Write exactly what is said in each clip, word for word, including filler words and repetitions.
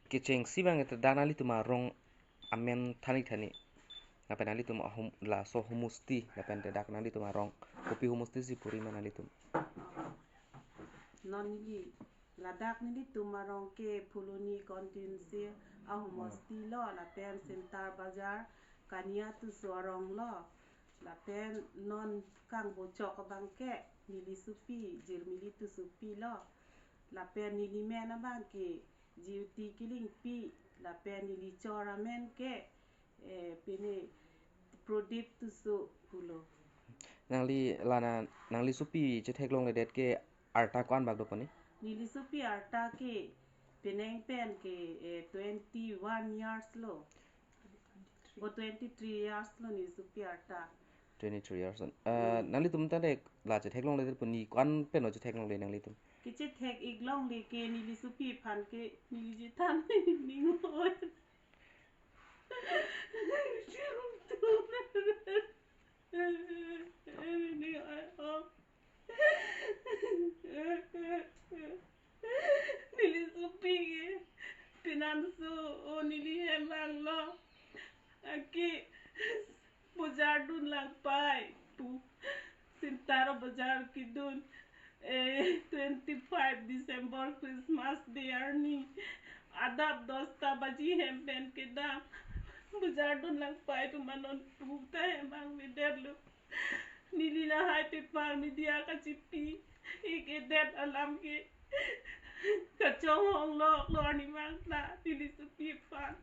Kechengsi abang dak nanglitum arong amen than-ik than-ik. Lapen nanglitum ahom laso homosti, lapen te dak nanglitum arong kopi homosti si puri ma nanglitum? Non neli, ladak nelitum arong ke Phuloni constituency ahomosti lo, lapen Sintar Bazar Kania Tisso arong lo, lapen non kangbochok abang ke neli sopi, Jirmili Tissopi lo, lapen neli men abang ke Jyoti Killingpi, lapen neli chor amen ke, eh, pine Prodip Tisso pulo. Nangli lana, nangli sopi chetheklongledet ke arta ko-an bak do poni? Neli sopi arta ke penang pen ke, eh, twenty-one years lo. O twenty-three years lo neli sopi arta. Twenty-three years. Eh, nanglitum tangte la chetheklongledet poni ko-an pen o chetheklongle nanglitum? Kechethek-ik longle ke neli sopi aphan ke neli chethan ning oi. Neli sopi ke penanso o neli hem vanglo. Anke bojar dun lang pai pu. Sintar bojar kedun, eh, twenty-five December Christmas Day arni. Adap dosta baji hem pen kedam. Bojar dun lang pai pu ma non pu ta hem vangvedet lo. Neli lahai paper media kachipi-ik edet alam ke kachonghong lok lo arni abang ta neli sopi aphan.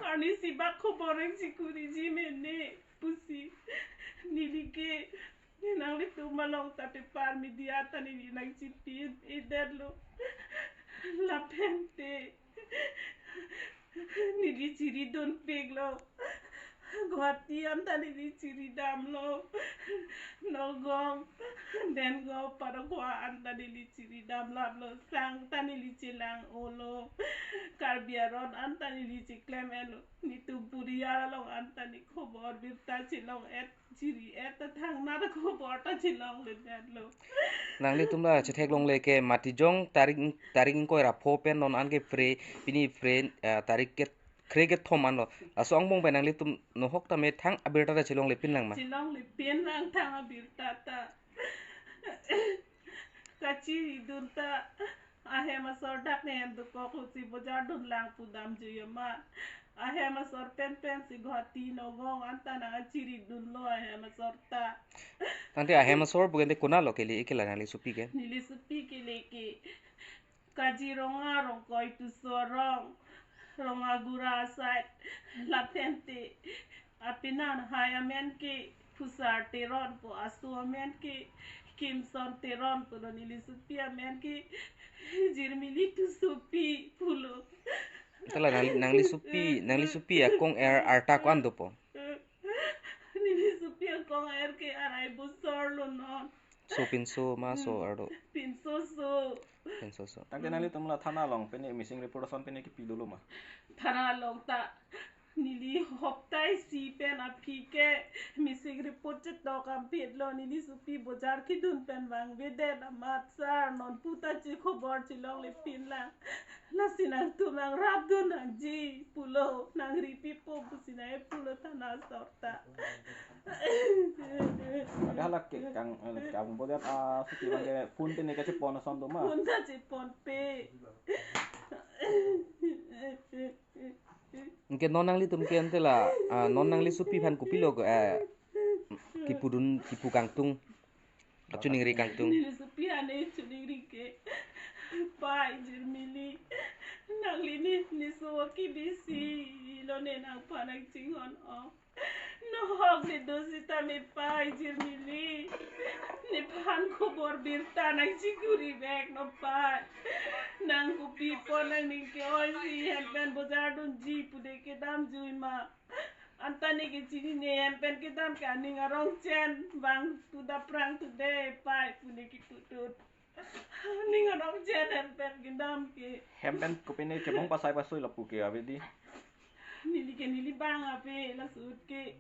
Arnisi bak khobor nangchikuriji mene pusi neli ke nanglitum along ta paper media ta neli nangchipi-edet lo. Lapen te neli chiri dunpik lo. Guwahati anta neli chiri damlo. Nagaon, Dengaon, Parakuwa anta neli chiri damlaplo. Sang ta neli chelang-olo. Karbi Aron anta neli cheklem-etlo. Netum puriyal along anta ne khobor birta chelong-et, chiri-et ta thangnat khobor ta chelongledetlo. Nanglitum la chetheklongle ke Matijong tarik, tarik ingkoi ra pho pen non anke Phre, pini Phre, eh, tarik ke, krekethom anlo. Laso angbong pen nanglitum nohok tame thang abirta ta chelonglepin lang ma? Chelonglepin lang thang abirta ta. Kachiri dun ta ahem asor dak ne hem dokok lo si bojar dun lang pu damjui amat. Ahem asor penpen si Guwahati, Nagaon anta nangchiri dunlo ahem asor ta. Tangte ahem asor pu ke ante konat lo kele-ik ke la nangli sopi ke? Neli sopi kele ke Kaziranga Rongkoi Tisso arong, Rongagura side, lapen te apenan hai amen ke Phusar Teron pu, aso amen ke Kimson Teron pulo, neli sopi amen ke Jirmili Tissopi pulo. Ante la nang, nangli sopi, nangli sopi akong er arta ko-an dopo? Neli sopi akong er ke arai bosor lo non. So pinso ma so ardo? Pinso so. Pinso so. Tangte nanglitum la thana along pine missing report ason pine kipi dolo ma? Thana along ta neli hopta isi pen aphi ke missing report chetok ampit lo, neli sopi bojar kedun pen vangvedet amat sar, non pu ta che khobor chelonglepin lang. Lasi nangtum nangrap dun nangji pulo, nangripipo pusi nai pulo thana asor ta. Ada halak ke kang, eh, kang bojar, ah, sopi abang ke phone pine kachepon ason do ma? Phone ta cheponpe. Anke non nanglitum ke ante la, ah, non nangli sopi aphan kopilo, eh, kipudun, kipu kangtung, kachiningri kangtung? Neli sopi ane chiningri ke, pai Jirmili, nangli ne, ne so kebisi lo ne nangphan nangchinghon-ong. Nohok ne do sitame pai Jirmili, nephan khobor birta nangchikuri vek non pai. Nang kopi apot nangning ke-oi si hem pen bojar dunji pu de kedamjui ma? Anta ne kechinine hem pen kedam ke aning arong chen vang tu daprang tu de pai pu ne kiputut. Aning arong chen hem pen kedam ke. Hem pen kopine chemong pasai pasoi lapu ke ave di? Neli ke neli bang ave, laso ahut ke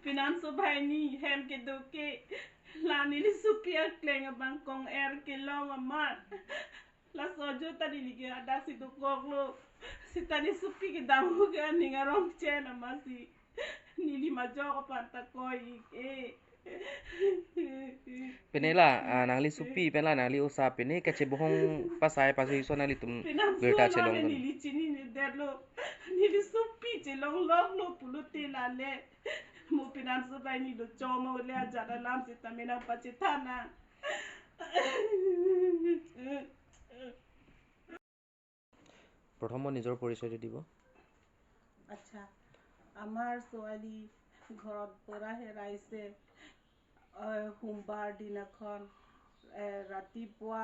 pinanso banghini hem kedo ke la neli sopi akleng abang kong er kelong amat. Laso ajo ta neli ke adapsi dokoklo. Seta ne sopi kedam ke aning arong chen amatsi neli majok aphan ta koi-ik e. Pine la, ah, nangli sopi, pine la nangli osa, pine kachebohong pasai pasu iso nanglitum Pinam birta so chelong lame dun. Neli chininedetlo. Neli sopi chelongloklo pulote lale. Mo pinam so bai ni do chomo le ajat alam seta menang pachethan nang. প্ৰথম মই নিজৰ পৰিচয়টো দিব। আচ্ছা, আমাৰ ছোৱালী ঘৰত পৰা হেৰাইছে। আহ, সোমবাৰ দিনাখন, এ, ৰাতিপুৱা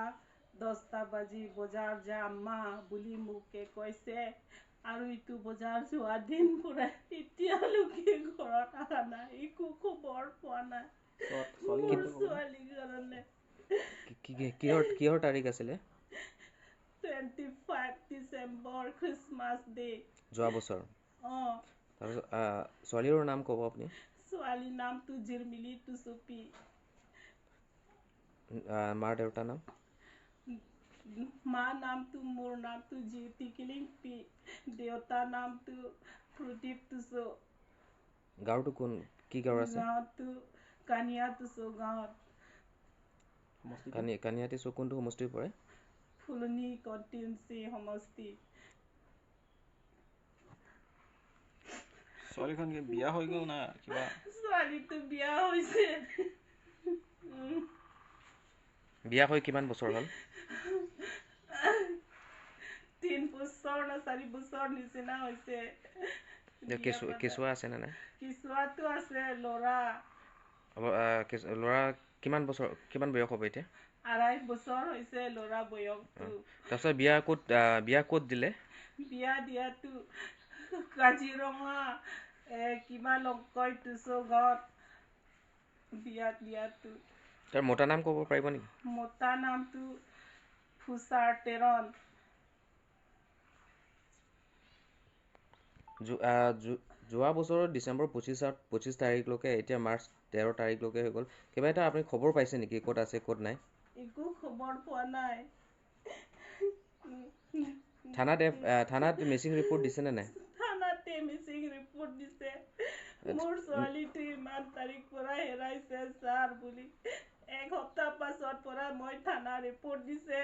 দহটা বাজি বজাৰ যাম মা বুলি মোকে কৈছে। আৰু ইটো বজাৰ যোৱা দিন পৰা এতিয়ালৈকে ঘৰত অহা নাই, একো খবৰ পোৱা নাই। ক'ত? ছোৱালী মোৰ ক'ত? ছোৱালীৰ কাৰণে। কি, কি, কি, কিহৰ, কিহৰ তাৰিখ আছিলে? Twenty five December, Christmas day. যোৱা বছৰ? অ। তাৰপিছত, আহ, ছোৱালীৰ নাম ক'ব আপুনি? ছোৱালীৰ নামটো জিৰমিলি টুচুপি। আহ, মাৰ দেউতাৰ নাম? মা নামটো, মোৰ নামটো জিউতি কিলিংপি, দেউতাৰ নামটো প্ৰদীপ টুচু। গাঁওটো কোন, কি গাঁও আছে? গাঁওটো কানিয়া টুচু গাঁৱত। সমষ্টিটো? কানি-, কানিয়া টুচু কোনটো সমষ্টিত পৰে? ফুলনি কনষ্টিটুৱেঞ্চি সমষ্টি। ছোৱালীখন কি বিয়া হৈ গ'ল না কিবা? ছোৱালীটো বিয়া হৈছে। উম। বিয়া হৈ কিমান বছৰ হ'ল? তিন বছৰ না চাৰি বছৰ নিচিনা হৈছে। এতিয়া বিয়া কেঁচু-, পতা। কেঁচুৱা আছে নে নাই? কেঁচুৱাটো আছে, ল'ৰা। হ'ব, আহ, কেঁচু-, ল'ৰা কিমান বছৰ, কিমান বয়স হ'ব এতিয়া? আঢ়াই বছৰ হৈছে ল'ৰা বয়সটো। অ। তাৰপিছত বিয়া ক'ত, আহ, বিয়া ক'ত দিলে? বিয়া দিয়াটো কাজিৰঙা, এ, কিবা লংকৈ টুচু গাঁৱত বিয়া দিয়াটো। তাৰ মতা নাম ক'ব পাৰিব নেকি? মতা নামটো ফুচাৰ তেৰণ। যো-, আহ, যো-, যোৱা বছৰৰ ডিচেম্বৰ পঁচিছত, পঁচিছ তাৰিখলৈকে, এতিয়া মাৰ্চ তেৰ তাৰিখলৈকে হৈ গ'ল। কিবা এটা আপুনি খবৰ পাইছে নেকি, ক'ত আছে, ক'ত নাই? একো খবৰ পোৱা নাই। থানাত এফ-, আহ, থানাত মিচিং ৰিপৰ্ট দিছে নে নাই? থানাতে মিচিং ৰিপৰ্ট দিছে। আচ্ছা। মোৰ ছোৱালীটো ইমান তাৰিখ পৰা হেৰাইছে ছাৰ বুলি। এক সপ্তাহ পাছত পৰা মই থানা ৰিপৰ্ট দিছে।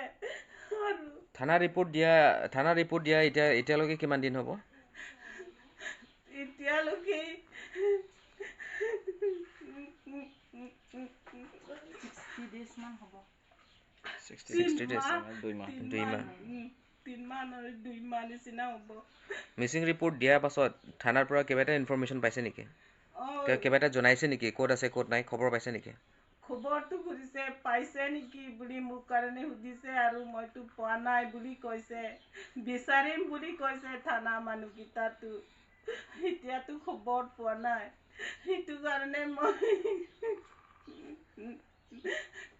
আৰু থানা ৰিপৰ্ট দিয়া, থানা ৰিপৰ্ট দিয়া এতিয়া, এতিয়ালৈকে কিমান দিন হ'ব? এতিয়ালৈকে ছিক্সটি ডেইজ মান হ'ব। Sixty days. Sixty days. তিন মাহ, দুই মাহ। তিন দুই মাহ, মাহ। উম, তিন মাহ নহয়, দুই মাহ নিচিনা হ'ব। মিচিং ৰিপৰ্ট দিয়াৰ পাছত থানাৰ পৰা কিবা এটা ইনফৰমেশ্যন পাইছে নেকি? অ। কিবা, কিবা এটা জনাইছে নেকি? ক'ত আছে, ক'ত নাই, খবৰ পাইছে নেকি? খবৰটো সুধিছে, পাইছে নেকি বুলি মোৰ কাৰণে সুধিছে আৰু মইতো পোৱা নাই বুলি কৈছে। বিচাৰিম বুলি কৈছে থানা মানুহকেইটাতো। এতিয়াতো খবৰ পোৱা নাই। সেইটো কাৰণে মই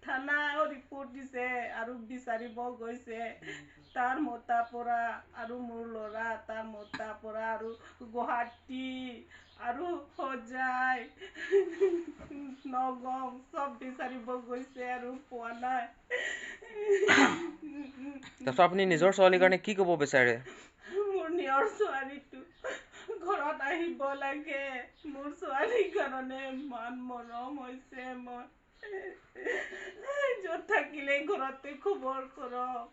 থানা ৰিপৰ্ট দিছে আৰু বিচাৰিব গৈছে। তাৰ মতা পৰা আৰু মোৰ ল'ৰা, তাৰ মতা পৰা আৰু গুৱাহাটী আৰু হোজাই, নগাঁও চব বিচাৰিব গৈছে আৰু পোৱা নাই। তাৰপিছত আপুনি নিজৰ ছোৱালীৰ কাৰণে কি ক'ব বিচাৰে? মোৰ নিজৰ ছোৱালীটো ঘৰত আহিব লাগে। মোৰ ছোৱালীৰ কাৰণে ইমান মৰম হৈছে মই। য'ত থাকিলে ঘৰতে খবৰ কৰক।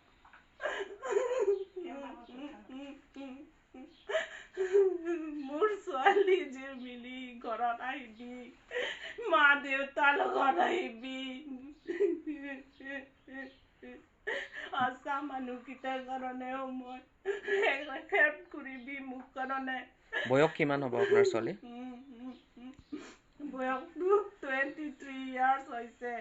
মোৰ ছোৱালী জিৰমিলি ঘৰত আহিবি। মা দেউতাৰ লগত আহিবি। আশা মানুহকেইটাৰ কাৰণেও মই হেল্প কৰিবি মোৰ কাৰণে। বয়স কিমান হ'ব আপোনাৰ ছোৱালী? উম, উম, উম। বয়সটো টুৱেণ্টি থ্ৰী ইয়াৰ্ছ হৈছে।